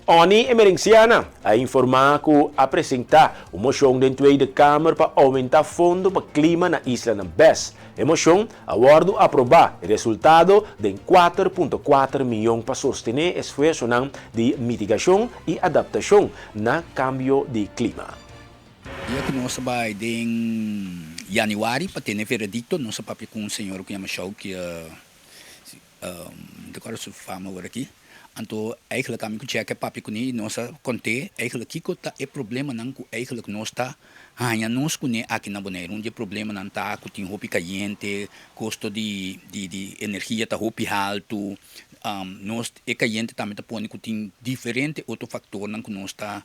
Onnie Emerenciana a informá ku a presentá un moshon den Tweede Kamer pa oumentá fondo pa klima na islanan bes. E moshon a wòrdu aprobá, e resultado den 4.4 mion pa sostené esfuersonan di mitigashon i adaptashon na kambio di klima. Dia ku nos a bai den yanüari pa tene veredikto, nos a papia ku un señora ku yama Shaukie. Mi ta kòrda su fama awor aki. Anto eigenlijk ami ku Jack a papia kuné i nos a kont'é eigenlijk kiko ta e problemanan ku eigenlijk nos ta haña nos kuné aki na Boneiru. Un di e problemanan ta ku tin hopi kayente, kosto di di energia ta hopi haltu. Nos e kayente tambe ta pone ku tin diferente otro faktornan ku nos ta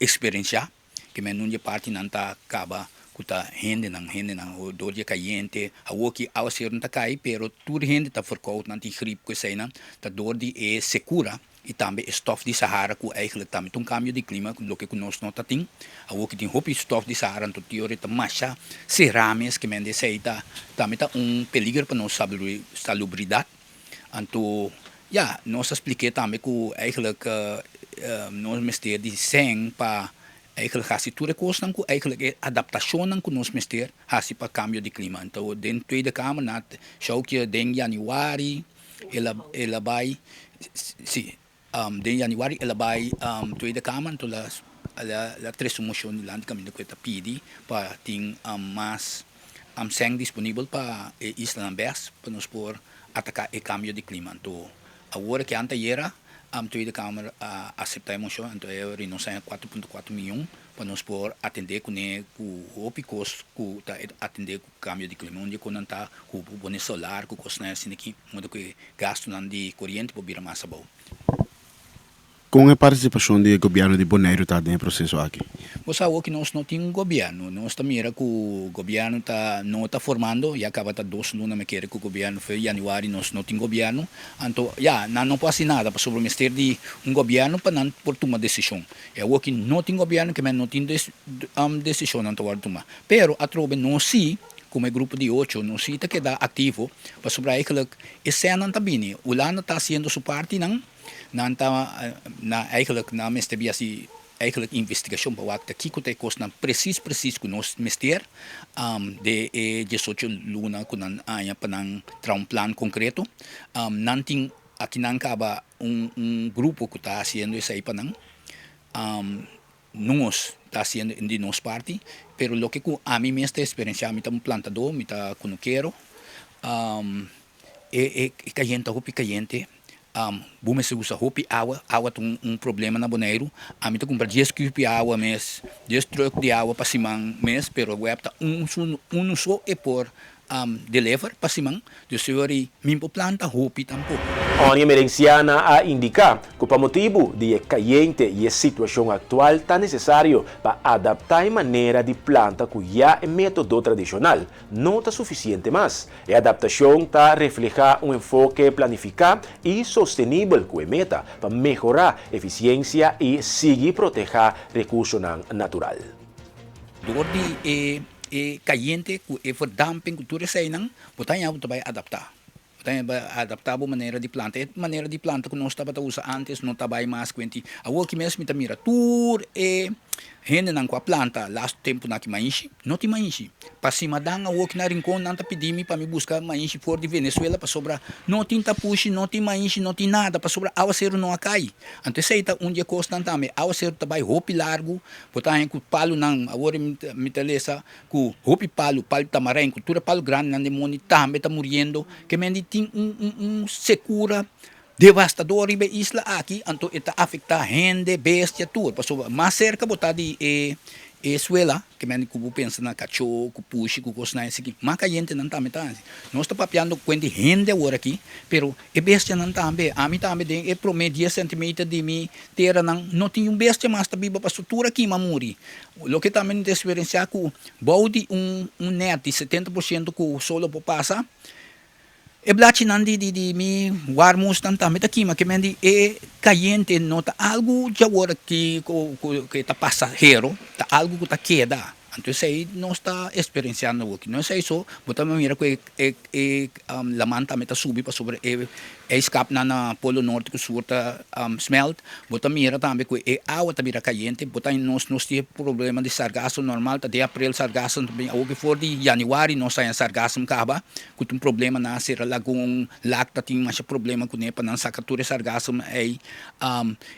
Eksperensiá, ke men un di e partinan ta kaba ku ta hendenan, hendenan dor di e kayente, awor ki awaseru no ta kai pero tur hende ta verkoud, nan tin grip ku eseinan, ta dor di e sekura i tambe e stof di Sahara ku eigentlik tambe ta un kambio di klima loke ku nos no ta tin, awor ki tin hopi stof di Sahara anto tin ora e ta masha será mes ke men di esei ta tambe ta un peliger pa nos salubridat. Anto, ya, nos a splik'é tambe ku eigenlijk nos mester di sèn pa eigenlijk hasi tur e kosnan ku eigenlijk e adaptashonnan ku nos mester hasi pa kambio di klima. Anto den Tweede Kamer na Sjoukje den yanüari el a el a bai, si, den yanüari el a bai Tweede Kamer anto el a el a trese un moshon dilanti kaminda ku e ta pidi pa tin mas sèn disponibel pa e islanan bes pa nos por ataká e kambio di klima. Anto awor ke antayera Tweede Kamer a aseptá e moshon anto e rinosa e 4.4 miyon pa nos por atendé kuné ku hopi kos ku ta atendé ku kambio di klima. Un di e kosnan ta ku bo pone solar ku kosnan asina aki modo ku e gastunan di koriente por bira mas abou. Kon e partisipashon di e gobièrnu di Boneiru ta den e proseso aki? Bo sa awor ki nos no tin un gobièrnu. Nos ta mira ku gobièrnu ta no ta formando, ya kaba ta dos luna mi kere ku gobièrnu for yanüari nos no tin gobièrnu. Anto ya, nan no por hasi nada pasobra mester di un gobièrnu pa nan por tuma desishon. E awor ki no tin gobièrnu ke men no tin desishonnan ta wòrdu tuma. Pero atrobe nos si, komo e grupo di ocho, nos si ta keda aktivo pasobra eigentlik e sènnan ta bini. Hulanda ta hasiendo su partinan. Nan ta na eigenlijk nan mester bi hasi eigenlijk investigashon pa wak ta kiko ta e kosnan presis presis ku nos mester den e diesocho luna ku nan haña pa nan traha un plan konkreto. Nan tin aki nan kaba un un grupo ku ta hasiendo esei pa nan. Nos ta hasiendo di nos parti pero loke ku ami mes ta eksperensiá mi ta un plantadó mi ta kunukero e e kayente ta hopi kayente. Bo mester usa hopi awa, awa ta un problema na Boneiru, ami ta kumpra dies kupi awa mes, dies trùk di awa pa siman mes, pero web ta un unu so e por deliver pa siman, dus señor mi por planta hopi tampoco. Onnie Emerenciana a indiká ku pa motibu di e kayente i e situashon aktual ta nesesario pa adaptá e manera di planta ku ya e método tradishonal no ta sufisiente mas. E adaptashon ta reflehá un enfoke planifiká i sostenibel ku e meta pa mehorá efisiensia i sigui protehá rekursonan natural. Dor di e e kayente ku e verdamping ku tur eseinan, bo ta haña bo ta bai adaptá. Bo ta haña bai adaptá bo manera di planta. E manera di planta ku nos tabata usa ántes no ta bai mas kuenti. Awor ki mes mi ta mira tur e Hendenan ku a planta lastu tempunan aki maishi, no tin maishi. Pa simadan awoki na Rincon nan ta pidi mi pa mi buska maishi for di Venezuela pasobra no tin tapushi, no tin maishi, no tin nada pasobra awaseru no a kai. Anto esei ta un di e kosnan tambe. Awaseru ta bai hopi largu, bo ta haña ku palunan, awor mi ta lesa ku hopi palu, palu tamarein, ku tur e palu grandinan den mondi tambe ta muriendo. Ke men di tin un sekura Devastador riba e isla aki, anto e ta afektá hende, bestia, tur. Pasobra mas serka bo ta di e e suela, ke mende ku bo pensa na kachó, ku pushi, ku kosnan esaki, mas kayente nan tambe ta. Nos ta papiando kuent di hende awor aki, pero e bestianan tambe. Ami tambe den e promé dies sentimeter di mi teranan no tin un bestia mas ta biba pasobra tur a kima muri. Loke tambe mi ta eksperensiá ku bou di un un nèt di 70% ku solo por pasa, E blachinan di di di mi warmusnan tambe ta kima, ke men di e kayente no ta algu djawor aki ku ku ta pasahero, ta algu ku ta keda. Anto esei nos ta eksperensiando awoki. No esei so, bo ta mira ku e e e laman tambe ta subi pasobra e ijskapnan na Polo Norte ku Sur ta smelt. Bo ta mira tambe ku e awa ta bira kayente. Bo ta nos nos tin e problema di sargassum normal ta den aprel sargassum ta bin awoki for di yanüari nos haña sargassum kaba ku ta un problema na Sera Lagun, Lak ta tin masha problema kuné pa nan saka tur e sargassum ei.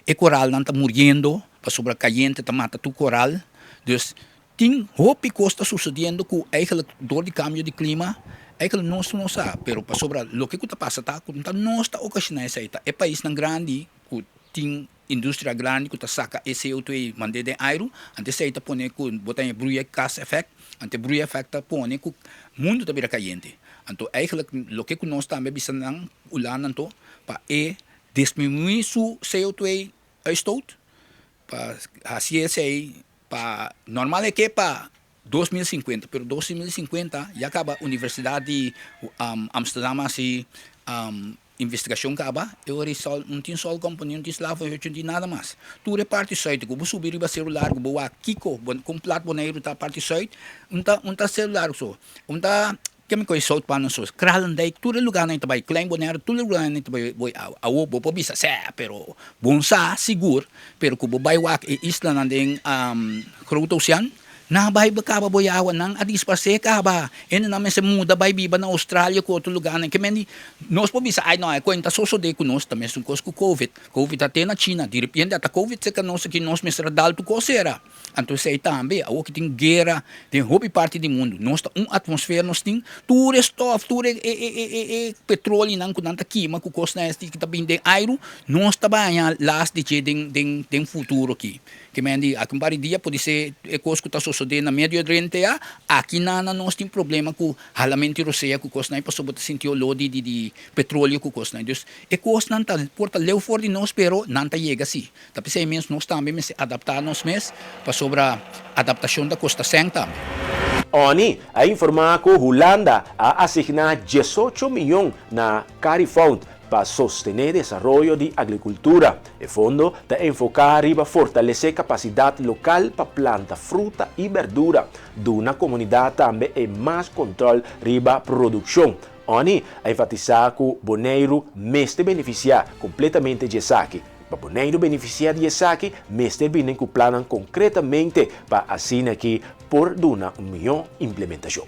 E koralnan ta muriendo pasobra kayente ta mata tur koral. Dus tin hopi kos ta susediendo ku eigenlijk dor di kambio di klima eigenlijk nos no sa pero pasobra loke ku ta pasa ta ku ta nos ta okashoná esei ta e paisnan grandi ku tin industria grandi ku ta saka e CO2 ei mand'é den airu anto esei ta pone ku bo ta haña broeikas effect anto e broei effect ta pone ku mundu ta bira kayente anto eigenlijk loke ku nos tambe bisa nan Hulanda anto pa e disminuí su CO2 uitstoot Pa hasi esei pa normal e ke pa 2050 pero 2050 ya kaba universidat di Amsterdam a hasi investigashon kaba e ora e sol no tin sol company no tin slavenhutje no tin nada mas tur e parti suit ku bo subi riba seru largu bo wak kiko kon plat Boneiru ta parti suit un ta un ta seru largu so un ta Ke mi koe Zoutpanan so, Kralendijk, tur e lugarnan ta bai, Klein Bonaire, tur e lugarnan ta bai boi awa. Awo bo por bisa sè, pero bon sa sigur, pero ku bo bai wak e islanan den Grote Oceaan, nan a bai kaba boi awa, nan a disparsé kaba. Hendenan mester muda bai biba na Australia ku otro lugarnan. Ke men di, nos por bisa, ai no, e koe no ta sosodé ku nos, ta mesun kos ku Covid. Covid a te na China, diripiente ata Covid serka nos aki, nos mester a dal tur kos sera. Anto esei tambe, awor ki tin guera den hopi parti di mundu, nos ta un atmosfera nos tin tur e stof, tur e e petrolionan ku nan ta kima ku kosnan esti ku ta bin den airu, nos ta baña las di dje den den den futuro aki. Ke men di aki un par di dia podisé e kos ku ta sosodé na Medio Oriente ya, aki nan nos tin problema ku halamentu di rosea ku kosnan pasobra bo ta sinti oló di di di petrolio ku kosnan. Dus e kosnan ta por ta leu for di nos pero nan ta yega si. Ta p'esei mes nos tambe mester adaptá nos mes, pasobra adaptashon ta kosta sèn tambe. Oni a informá ku Hulanda a asigná 18 miyon na Carifund pa sostené desaroyo di agrikultura. E fondo ta enfoká riba fortalesé kapasidat lokal pa planta fruta i bèrdura, duna komunidat tambe e mas kontròl riba produkshon. Oni a enfatisá ku Boneiru mester benefisiá kompletamente di esaki. Pa Boneiru benefisiá di esaki mester bini ku plannan konkretamente pa asina ki por duna un mihó implementashon.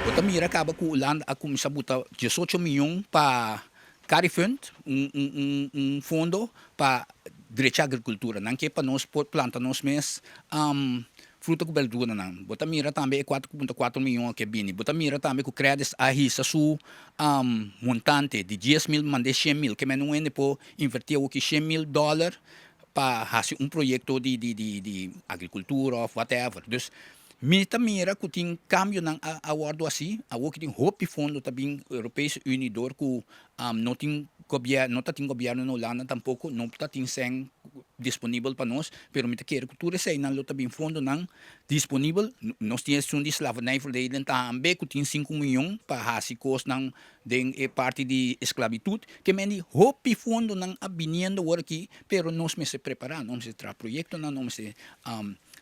Bo ta mira kaba ku Hulanda a kuminsá buta 18 miyon pa Carifund, un un un fondo pa drecha agrikultura. Nan ke pa nos por planta nos mes Fruta ku berduranan. Bo ta mira tambe e 4.4 miyon a ke bini. Bo ta mira tambe ku Credis a hisa su montante di 10 mil mand'é 100 mil. Ke men un hende por invertí awoki 100 mil dòler pa hasi un proyekto di di di di agrikultura òf whatever. Dus mi ta mira ku tin kambionan a a wòrdu hasi. Awoki tin hopi fondo ta bin Europese Unie dor ku no tin gobièrnu no ta tin gobièrnu na Hulanda tampoko no ta tin sèn disponibel pa nos pero mi ta kere ku tur eseinan lo ta bin fondonan disponibel nos tin esun di slavernijverleden tambe ku tin sinku miyon pa hasi kosnan den e parti di esklabitut ke men di hopi fondonan a biniendo awor aki pero nos mester prepara nos mester traha proyektonan nos mester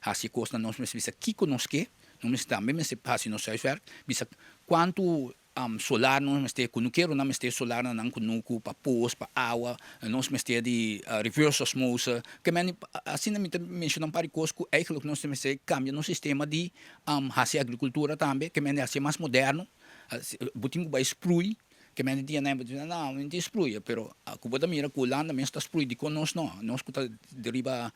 hasi kosnan nos mester bisa kiko nos ke nos mester tambe mester hasi nos huiswerk bisa kuantu Solar nos mester, kunukeronan mester solar na nan kunuku pa pos, pa awa, nos mester di reverse osmose. Ke men asina mi ta menshona un par di kos ku eigenlijk nos mester kambia nos sistema di hasi agrikultura tambe, ke men di hasié mas moderno. Bo tin ku bai sprui, ke men di dia nan bo ta bisa no mi no tin sprui, pero ku bo ta mira ku Hulanda mes ta sprui dikon nos no? Nos ku ta riba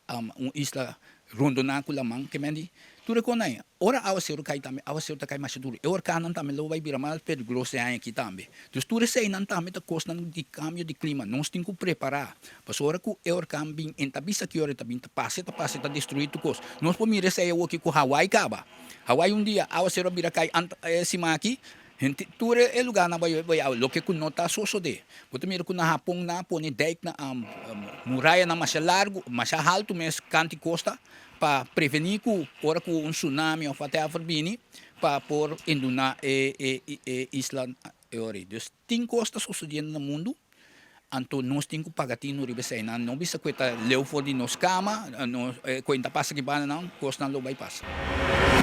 Un isla rondoná ku laman ke men di tur e kosnan ei. Ora awaseru kai tambe, awaseru ta kai masha duru. E orkannan tambe lo bai bira mas peligroso e aña aki tambe. Dus tur eseinan tambe ta kosnan di kambio di klima. Nos tin ku prepará. Pasobra ora ku e orkan bin, e ta bisa ki ora e ta bin, ta pasa, e ta pasa, e ta destruí tur kos. Nos por mira esei awoki ku Hawaii kaba. Hawaii un dia awaseru a bira kai e siman aki. Henter tur e lugarnan bai bai awe, loke ku no ta sosodé. Bo ta mira ku na Hapon nan a pone dijknan, murayanan masha largu, masha haltu mes kanti kosta pa prevení ku ora ku un tsunami òf whatever bini pa por induná e e isla e ora ei. Dus tin kos ta sosodiendo na mundu. Anto nos tin ku paga tinu riba eseinan. No bisa ku e ta leu for di nos kama, nos kuenta pasa ki banda nan, kosnan lo bai pasa.